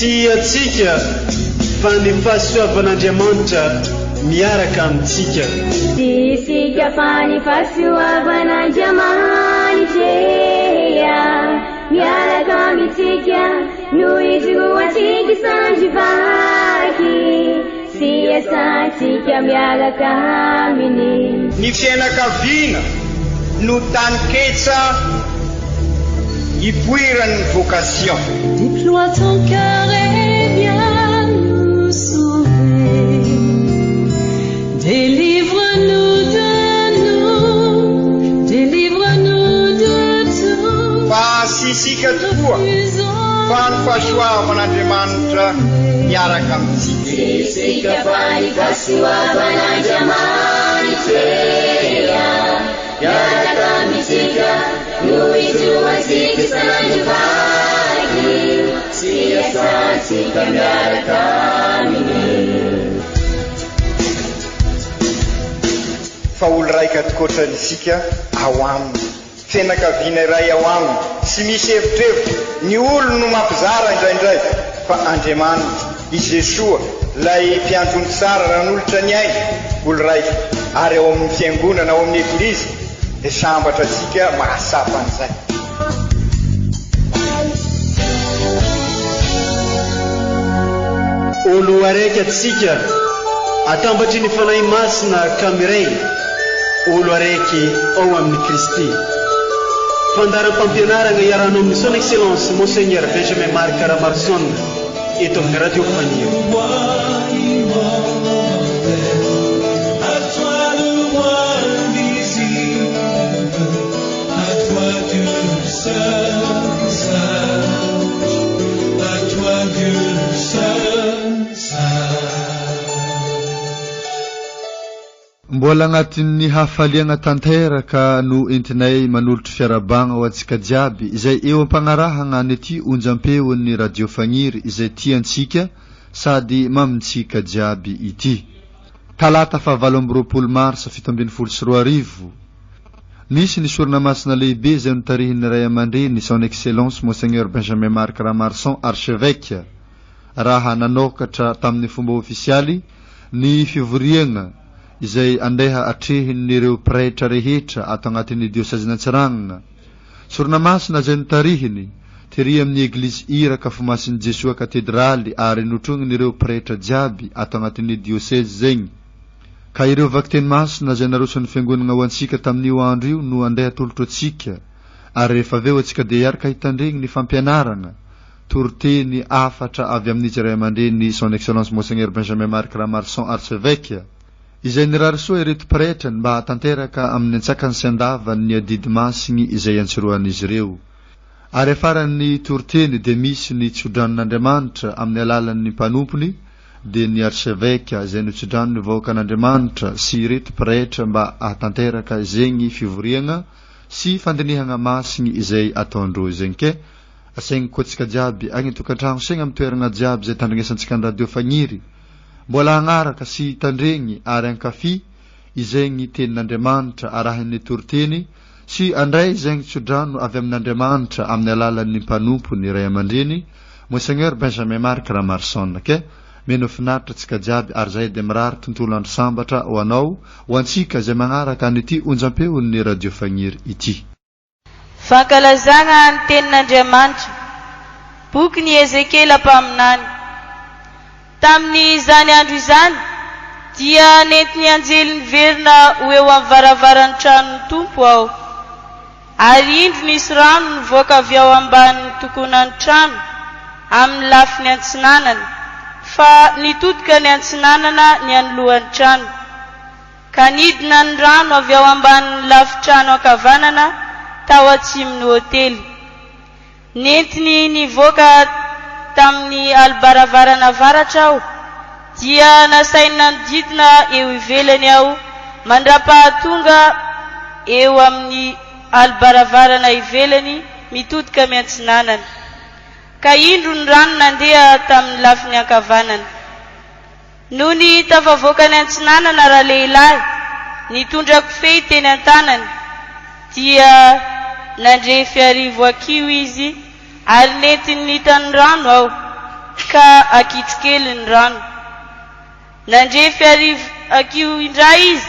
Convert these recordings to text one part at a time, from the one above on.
Tsy antsika fa ny fahasoavan'Andriamanitra miaraka amintsika. Tsy isika fa ny fahasoavan'Andriamanitra miaraka amintsika no ijoroantsika sandry vaky sy iasantsika miaraka aminy. Ny fianakaviana no taninketsa ipoiran'ny vocation. Déploie ton cœur et viens nous sauver. Délivre-nous de nous, délivre-nous de tout. Fa tsy isika tokoa fa ny fahasoavan'Andriamanitra miaraka amintsika. Tsy isika fa ny fahasoavan'Andriamanitra miaraka amintsika no ijoroantsika sandry vaky sy iasantsika miaraka aminy. Fa olo raika tokoatrany isika ao aminy. Fianakaviana iray ao aminy, tsy misy evitrevitra, ny olony no mampizara indraindray, fa Andriamanitra, i Jesoa, ilay mpiandry ondry tsara nanolotra ny ainy, olo raika, ary ao amin'ny Fiangonana, ao amin'ny Eglizy, dia sambatra antsika mahatsapa an'izay. Olo araiky atsika, atambatry ny Fanahy Masina ka miray, olo araiky ao amin'i Kristy. Fandaharam-pampianaragna iarahanao amin'ny Son Excellence Monseigneur Benjamin Marc Ramaroson eto amin'ny Radio Faniry. Mbola agnatin'ny hafaliagna tanteraka no entinay manolotry fiarahabagna ho antsika jiaby izay eo am-pagnarahagna an'ity onjam-peon'ny Radio Fagniry izay tiantsika sady mamintsika jiaby ity. Talata faha 28 marsa 2017, Nisy ny sorona masina lehibe izay notarihin'ny Ray aman-dreny Son Excellence Monseigneur Benjamin Marc Ramarson Archevêque raha nanokatra tamin'ny fomba ofisialy ny fivoriagna izay andeha atrehin'ireo pretra rehetra ato agnatin'ny diosezin'Antsiranana. Sorona masina izay notarihiny tery amin'ny Eglizy Iraka Fomasin'i Jesoa Katedraly ary notronin'ireo pretra jiaby ato agnatin'ny diosezy zegny. Ka ireo vakiteny masina izay naroson'ny Fiangonana ho antsika tamin'io andro io no andeha atolotro antsika, ary rehefa avy eo antsika dia hiaraka hitandregny ny fampianarana, toriteny, hafatra avy amin'izy ray aman-dreny Son Excellence Monseigneur Benjamin Marc Ramarson Archevêque, izay nirary soa ireto pretrany mba hahatanteraka amin'ny antsakany sy andavany ny adidy masigny izay iantsorohan'izy ireo. Ary afaran'ny toriteny dia misy ny tsodranon'Andriamanitra amin'ny alalan'ny mpanompony, dia ny archevêque izay notsodrano ny vahoakan'Andriamanitra sy ireto pretra mba hahatanteraka zegny fivoriagna sy fandinihagna masigny izay ataondreo zegny ke asaigny koa tsika jiaby agny an-tokantragno segna amy toeragna jiaby izay tandrignesantsika ny radio Fagniry mbola hagnaraka sy hitandregny ary hankafy izegny tenin'Andriamanitra arahin'ny toriteny sy handray zegny tsodrano avy amin'Andriamanitra amin'ny alalan'ny mpanompony ray aman-dreny Monseigneur Benjamin Marc Ramarson ke mino finaritra tsika jiaby ary zahay dia mirary tontolo andro sambatra ho anao ho antsika izay magnaraka an'ity onjam-peon'ny Radio Fagniry ity. Fankalazana ny Tenin'Andriamanitra, Bokin'i Ezekiela mpaminany. Tamin'izany andro izany, dia nentin'ny anjely niverina ho eo amin'ny varavaran'ny tranon'ny Tompo aho. Ary indro nisy rano nivoaka avy ao ambanin'ny tokonan'ny trano, amin'ny lafiny antsinanana, fa nitodika ny antsinanana ny anoloan'ny trano. Ka nidina ny rano avy ao ambanin'ny lafin-trano ankavanana tao atsimon'ny hotely. Nentiny nivoaka tamin'ny alim-baravarana avaratra aho, dia nasainy nanodidina eo ivelany aho mandrapahatonga eo amin'ny alim-baravarana ivelany mitodika miantsinanana. Ka indro ny rano nandeha tamin'ny lafiny ankavanana. Nony tafavoaka any antsinanana ralehilahy, nitondra kofehy teny an-tanany, dia nandrefy arivo hakiho izy ary nentiny nitan'ny rano aho. ka akitro kely ny rano. Nandrefy arivo hakiho indray izy,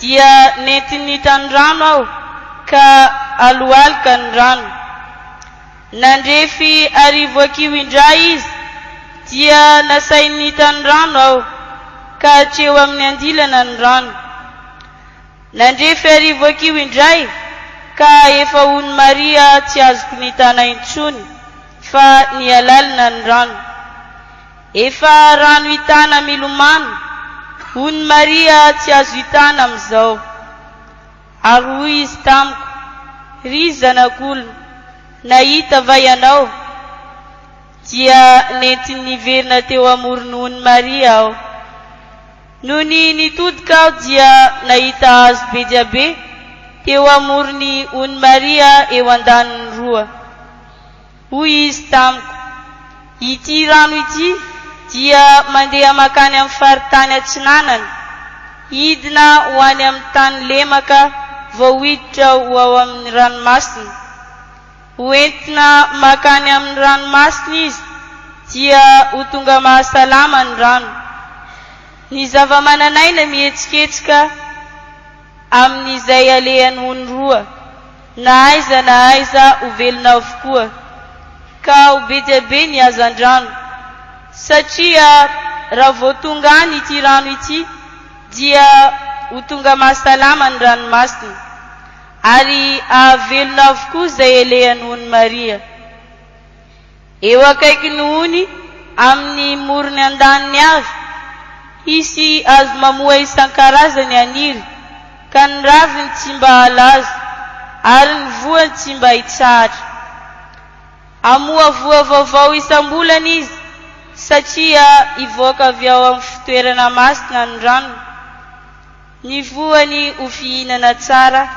dia nentiny nitany rano aho, ka alohalika ny rano. Nandrefy arivo hakiho indray izy, dia nasainy nitany rano aho, ka hatreo amin'ny andilana ny rano. Nandrefy arivo hakiho indray, ka efa ony Maria tsy azoko nitana intsony, fa nihalalina ny rano. Efa rano hitana milomano, ony Maria tsy azo hitana amin'izao. Ary hoy izy tamiko, Ry zanak'olona, nahita va ianao? Dia nentiny niverina teo amoron'ny ony Maria aho. Nony nitodika aho dia nahita hazo be dia be teo amoron'ny ony Maria eo andaniny roa. Hoy izy tamiko, Ity rano ity dia mandeha mankany amin'ny faritany atsinanana, hidina ho any amin'ny tany lemaka vao hiditra ho ao amin'ny ranomasina. Ho entina mankany amin'ny ranomasina izy dia ho tonga mahasalama ny rano. Ny zava-manan'aina mihetsiketsika amin'izay alehany ony roa, na aiza na aiza ho velona avokoa, ka ho be dia be ny hazandrano, satria raha vao tonga any ity rano ity dia ho tonga mahasalama ny ranomasina, ary hahavelona avokoa izay alehany ony Maria. Eo akaikin'ny ony, amin'ny morony andaniny avy, hisy hazo mamoa isan-karazany haniry, ka ny raviny tsy mba halazo, ary ny voany tsy mba hitsahatra. Hamoa voa vaovao isam-bolana izy, satria hivoaka avy ao amin'ny fitoerana masina ny ranony. Ny voany ho fihinana tsara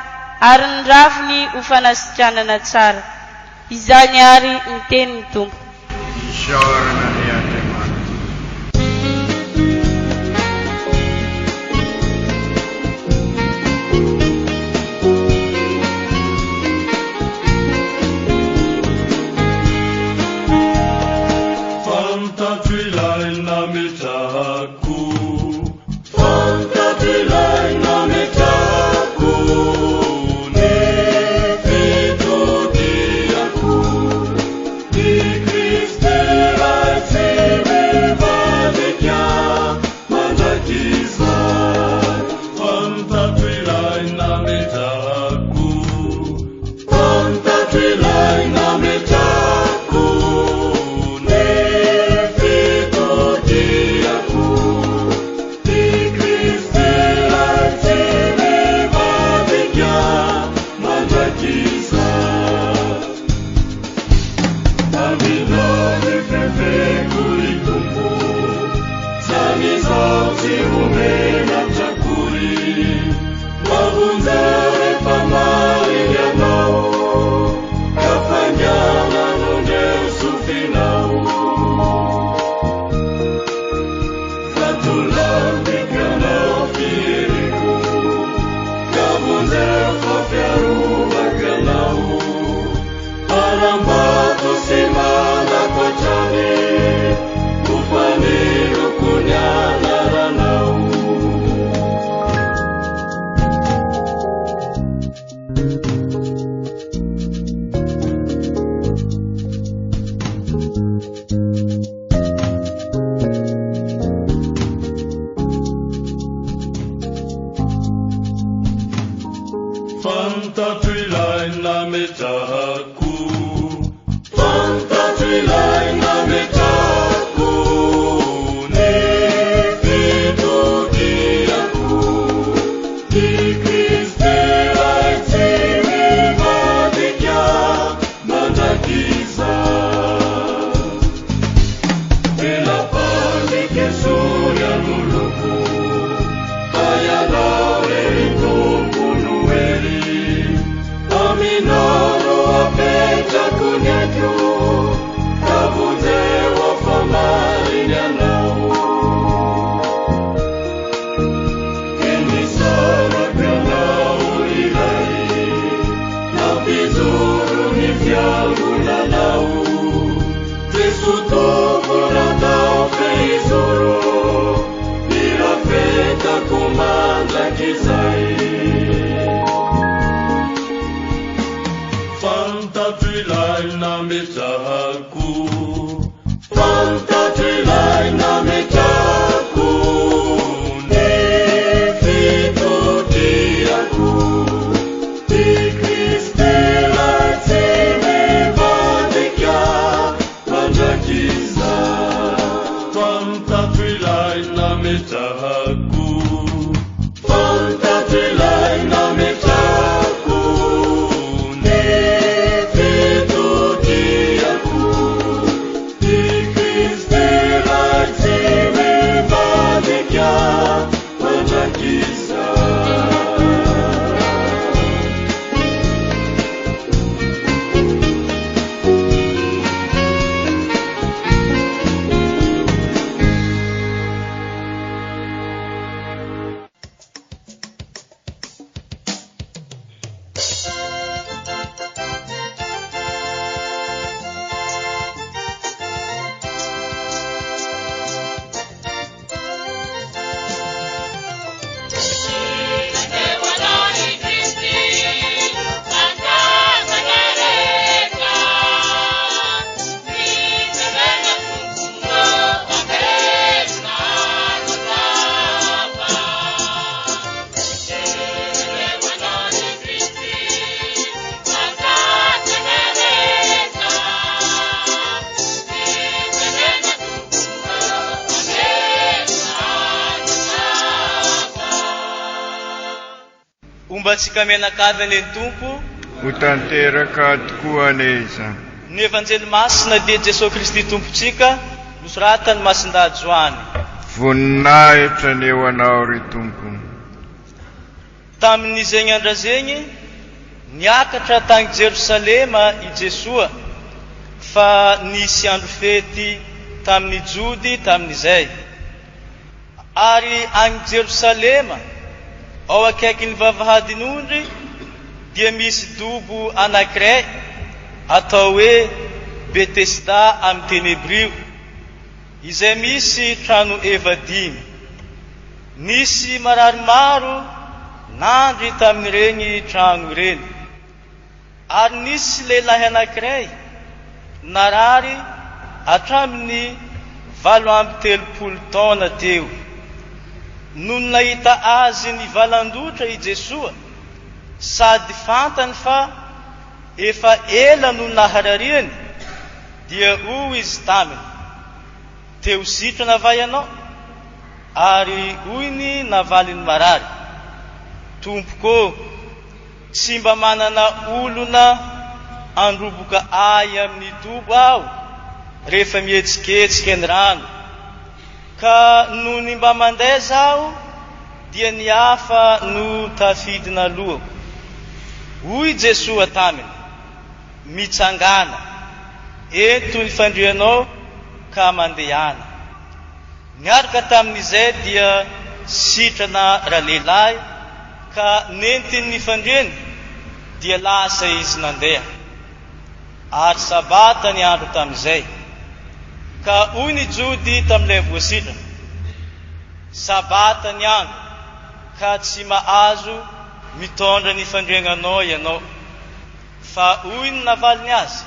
ary ny raviny ho fanasitranana tsara. Izany àry ny tenin'ny Tompo. Isaorana anie Andriamanitra. Fantatro ilay nametrahako. Fantatro ilay nametrahako ny fitodiako. I Kristy Ray tsy mivadika mandrakizay. Fantatro ilay nametrahako. Fantatro ilay nametrahako ny fitodiako. I Kristy Ray tsy mivadika mandrakizay. Taminao nifefeko ry Tompo, Tamin'izao tsy ho menatra akory. Mamonjeo rehefa marina Ianao, ka faingàna anondreo sofinao. Vatolampiko Ianao fieriko, ka vonjeo fa fiarovako Ianao. Harambato sy manako hatrany, ho faniloko ny anaranao. Fantatro ilay nametrahako. Fantatro ilay nametrahako ny fitodiako. I Kristy Ray tsy mivadika mandrakizay. Ela-pandrikesory anoloko, fa Ianao re ry Tompo no hery. Aminao no apetrako. Homba antsika mianakavy anie ny Tompo. Ho tanteraka tokoa anie izany. Ny Evanjely Masina dia Jesoa Kristy Tompontsika, nosoratan'i Masindahy Joany. Voninahitra anie ho Anao, ry Tompo. Tamin'izegny andra zegny, niakatra tagny Jerosalema i Jesoa, fa nisy andro fety tamin'ny Jody tamin'izay. Ary agny Jerosalema, ao akaikin'ny vavahadin'ondry, dia misy dobo anankiray atao hoe Betesda amin'ny teny hebrio, izay misy trano eva dimy. Nisy marary maro nandry tamin'ireny trano ireny. Ary nisy lehilahy anankiray narary hatramin'ny 38 taona teo. Nony nahita azy nivalan-dotra i Jesoa, sady fantany fa efa ela no naharariany, dia hoy Izy taminy, Te ho sitrana va ianao? Ary hoy ny navalin'ny marary, Tompoko ô, tsy mba manana olona handroboka ahy amin'ny dobo aho rehefa mihetsiketsika ny rano, ka nony mba mandeza aho dia ny hafa no tafidina alohako. Hoy Jesoa taminy, Mitsangàna, ento ny fandrianao ka mandehana. Niaraka tamin'izay dia sitrana ralehilahy ka nentin'ny fandriany dia lasa izy nandeha. Ary Sabata ny andro tamin'izay. Ka hoy ny Jody tamin'ilay voasitrana, Sabata ny andro, ka tsy mahazo mitondra ny fandriagnanao ianao. Fa hoy ny navaliny azy,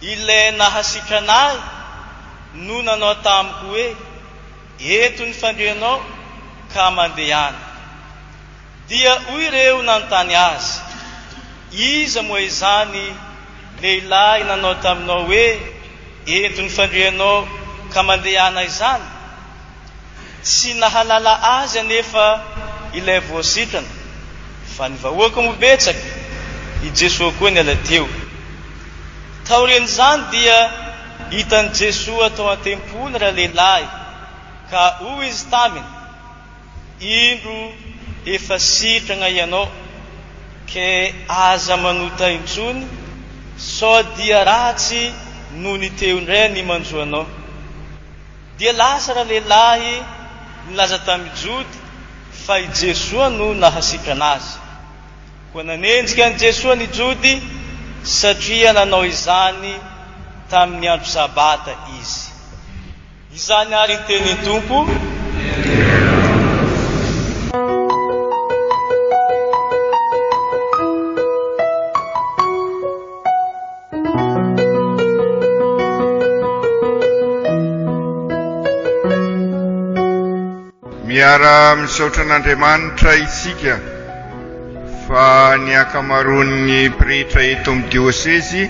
Ilay nahasitrana ahy no nanao tamiko hoe, Ento ny fandrianao ka mandehana. Dia hoy ireo nanontany azy, Iza moa izany lehilahy nanao taminao hoe, Ento ny fandrianao ka mandehana izany? Tsy nahalala azy anefa ilay voasitrana, fa ny vahoaka moa betsaka, i Jesoa koa niala teo. Taorian'izany dia hitan'i Jesoa tao an-tempoly ralehilahy, ka hoy Izy taminy, Indro efa sitrana ianao, ke aza manota intsony, sao dia ratsy noho ny teo indray ny manjo anao. Dia lasa ralehilahy nilaza tamin'i Jody fa i Jesoa no nahasitrana azy. Koa nanenjika an'i Jesoa ny Jody satria nanao izany tamin'ny andro Sabata izy. Izany àry ny tenin'ny Tompo. Miara-misaotra an'Andriamanitra isika fa ny ankamaroan'ny pretra eto amin'ny diosezy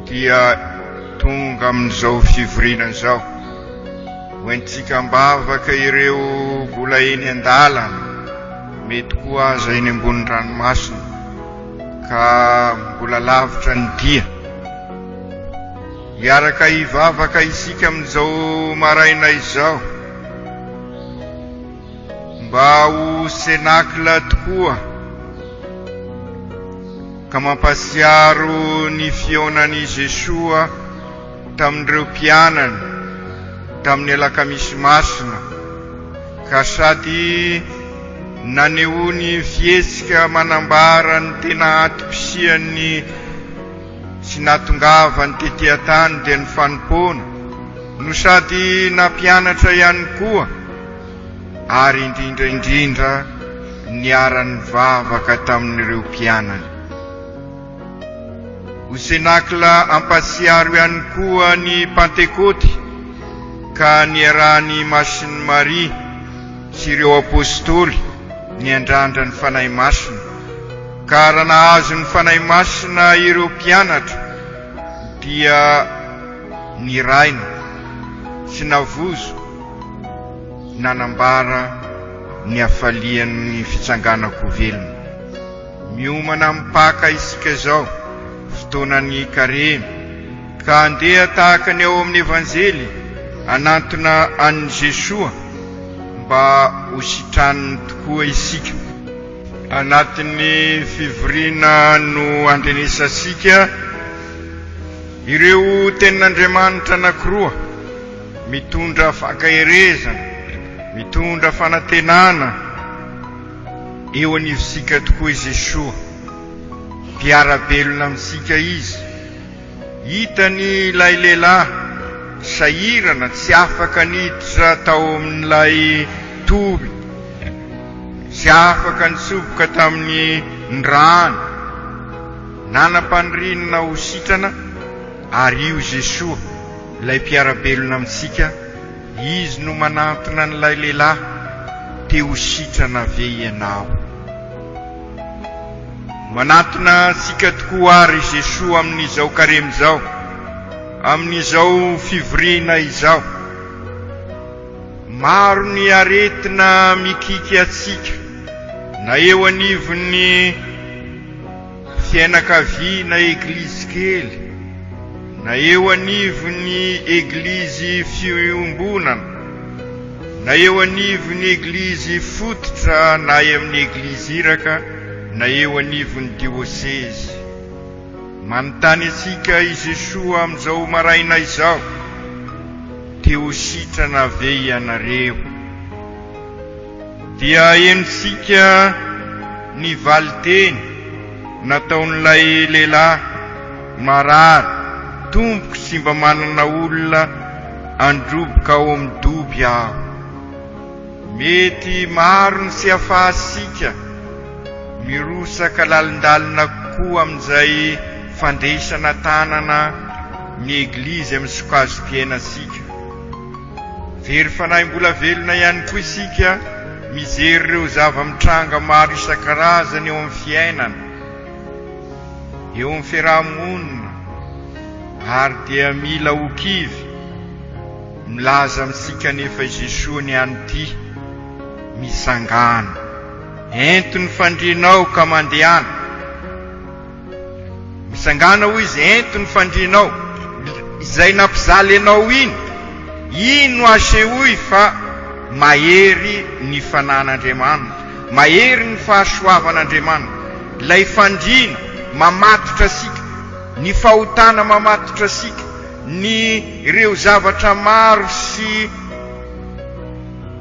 dia tonga amin'izao fivoriana izao. Hoentintsika am-bavaka ireo mbola eny an-dalana, mety koa aza eny ambony ranomasina. Ka mbola lavitra ny dia. Hiaraka hivavaka isika amin'izao maraina izao mba ho Cénacle tokoa ka mampasiaro ny fihaonan'i Jesoa tamin'ireo mpianany tamin'ny alakamisy masina ka sady nanehoany fihetsika manambara ny tena antom-pisian'ny sy nahatongavany tety an-tany dia ny fanompoana no sady nampianatra ihany koa ary indrindra indrindra niara-nivavaka tamin'ireo mpianany. Ho Cénacle Ampasiaro ihany koa ny Pantekoty ka niarahan'i Masin'i Maria sy ireo Apostoly niandrandra ny Fanahy Masina ka raha nahazo ny Fanahy Masina ireo mpianatra dia niraina sy navozo nanambara ny hafalian'ny fitsanganan-ko velona. Miomana amin'ny Paka isika izao, fotoanan'ny Karemy, ka andeha tahaka ny ao amin'ny Evanjely hanantona an'i Jesoa mba ho sitraniny tokoa isika. Anatin'ny fivoriana no andrenesantsika ireo tenin'Andriamanitra anankiroa mitondra fankaherezana, mitondra fanantenana eo anivontsika tokoa i Jesoa. Mpiara-belona amintsika Izy. Hitany ilay lehilahy sahirana tsy afaka niditra tao amin'ilay toby, tsy afaka nitsoboka tamin'ny rano, nanam-paniriana ho sitrana, ary io Jesoa, ilay mpiara-belona amintsika, Izy no manantona an'ilay lehilahy, Te ho sitrana ve ianao? Manatona antsika tokoa àry Jesoa amin'izao karemy izao, amin'izao fivoriana izao. Maro ny aretina mikiky antsika, na eo anivon'ny fiainakaviana eglizy kely, na eo anivon'ny eglizy fiombonana, na eo anivon'ny eglizy fototra na eo amin'ny eglizy iraka na eo anivon'ny diosezy. Manontany antsika i Jesoa amin'izao maraina izao, Te ho sitrana ve ianareo? Dia henontsika ny valinteny nataon'ilay lehilahy marary, Tompoko tsy mba manana olona handroboka ao amin'ny doby aho. Mety maro ny tsy afahantsika mirotsaka lalindalina kokoa amin'izay fandresana tanana ny Eglizy amin'ny sokajim-piainantsika. Very fanahy mbola velona ihany koa isika mijery ireo zava-mitranga maro isan-karazany eo amin'ny fiainana, eo amin'ny fiaraha-monina ary dia mila ho kivy. Milaza amintsika anefa i Jesoa ny an'ity, Mitsangàna, ento ny fandrianao ka mandehana. Mitsangàna hoy izy, ento ny fandrianao. Izay nampijaly anao iny, iny no asehoy fa mahery ny fanan'Andriamanitra, mahery ny fahasoavan'Andriamanitra. Ilay fandriana mamatotra antsika, ny fahotana mamatotra antsika, ny ireo zavatra maro sy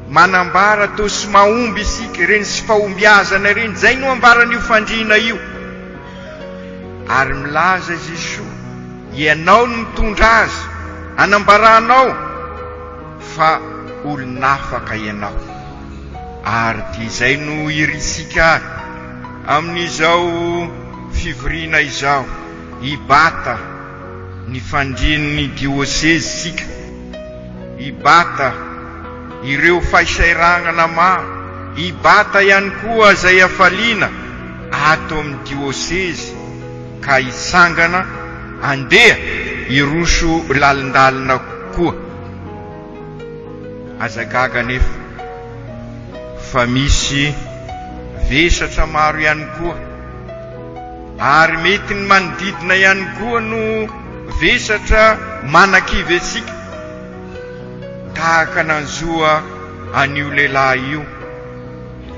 manambara toa sy mahomby isika, ireny sy fahombiazana ireny, izay no ambaran'io fandriana io. Ary milaza i Jesoa, ianao no mitondra azy, anambaranao fa olon'afaka ianao. Ary dia izay no irintsika ary amin'izao fivoriana izao, hibata ny fandrian'ny diosezy isika, hibata ireo faisairanana maro, hibata ihany koa izay hafaliana ato amin'ny diosezy ka hitsangana andeha hiroso lalindalina kokoa. Aza gaga anefa fa misy vesatra maro ihany koa ary mety ny manodidina ihany koa no vesatra manakivy antsika tahaka nanjoa an'io lehilahy io.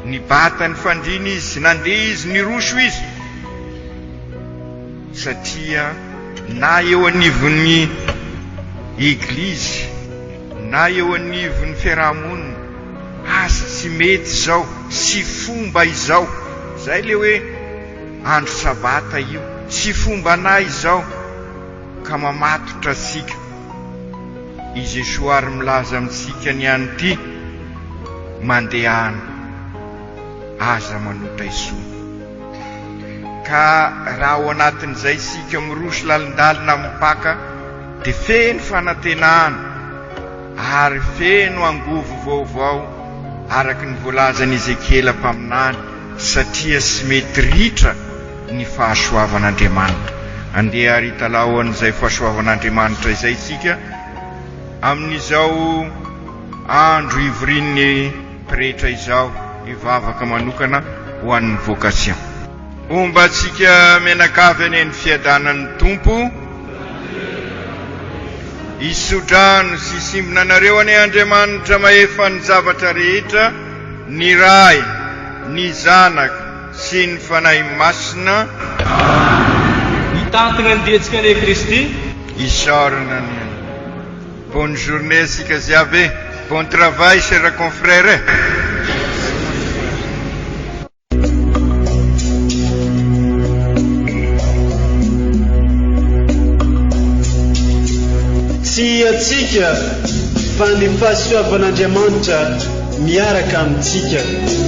Nibata ny fandriana izy, nandeha izy, niroso izy satria na eo anivon'ny eglizy na eo anivon'ny fiaraha-monina aza tsy mety izao sy fomba izao, izay ilay hoe andro sabata io, tsy fombanay izao ka mamatotra antsika. I Jesoa ary milaza amintsika ny an'ity, mandehana, aza manota intsony. Ka raha ao anatin'izay isika miroso lalindalina amin'ny Paka dia feno fanantenana ary feno angovo vaovao araka ny voalazan'i Ezekiela mpaminany satria tsy mety ritra ny fahasoavan'Andriamanitra. Andeha ary hitalaho an'izay fahasoavan'Andriamanitra izay isika amin'izao andro ivorian'ny pretra izao hivavaka manokana ho an'ny vocation. Homba antsika mianakavy anie ny fiadanan'ny Tompo. Hisodrano sy hisimbina anareo anie Andriamanitra mahefa ny zavatra rehetra, ny Ray, ny Zanaka sy ny Fanahy Masina. Hitantana ny diantsika anie Kristy. Isaorana anie. Bonne journée asika jiaby e! Bon travail cher confrère e! Tsy antsika fa ny fahasoavan'Andriamanitra miaraka amintsika.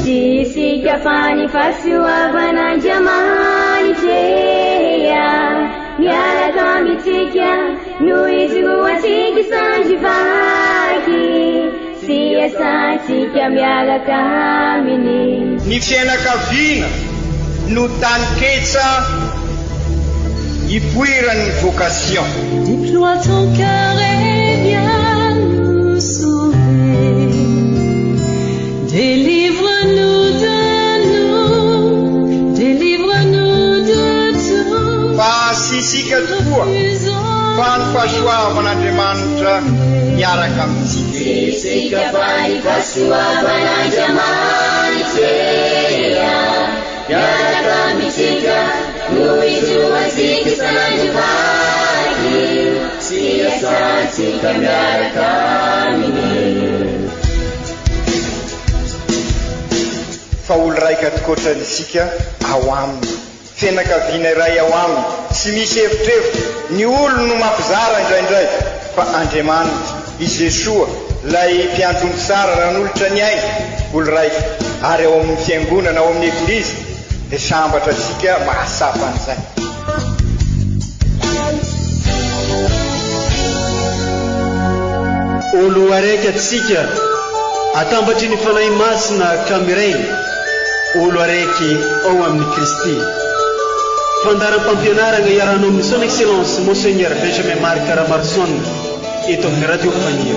Tsy isika fa ny fahasoavan'Andriamanitra miaraka amintsika no ijoroantsika isandry vaky sy iasantsika miaraka aminy. Ny fiainakaviana no taninketsa ipoiran'ny vocation. Déploie ton cœur et viens nous sauver. Délivre-nous de nous, délivre-nous de tout. Fa tsy isika tokoa fa ny fahasoavan'Andriamanitra miaraka amintsika. Tsy isika fa ny fahasoavan'Andriamanitra miaraka amintsika no ijoroantsika isan'andro vaky sy iasantsika miaraka aminy. Fa olo raika tokoatrany isika ao aminy. Fianakaviana iray ao aminy, tsy misy evitrevitra, ny olony no mampizara indraindray, fa Andriamanitra, i Jesoa, ilay mpiandry omby tsara nanolotra ny ainy, olo raika, ary ao amin'ny fiangonana, ao amin'ny Eglizy, dia sambatra antsika mahatsapa an'izay. Olo araiky atsika atambatry ny Fanahy Masina ka miray olo araiky ao amin'i Kristy. Fandaharam-pampianaragna iarahanao amin'ny Son Excellence Monseigneur Benjamin Marc Ramaroson eto amin'ny Radio Faniry.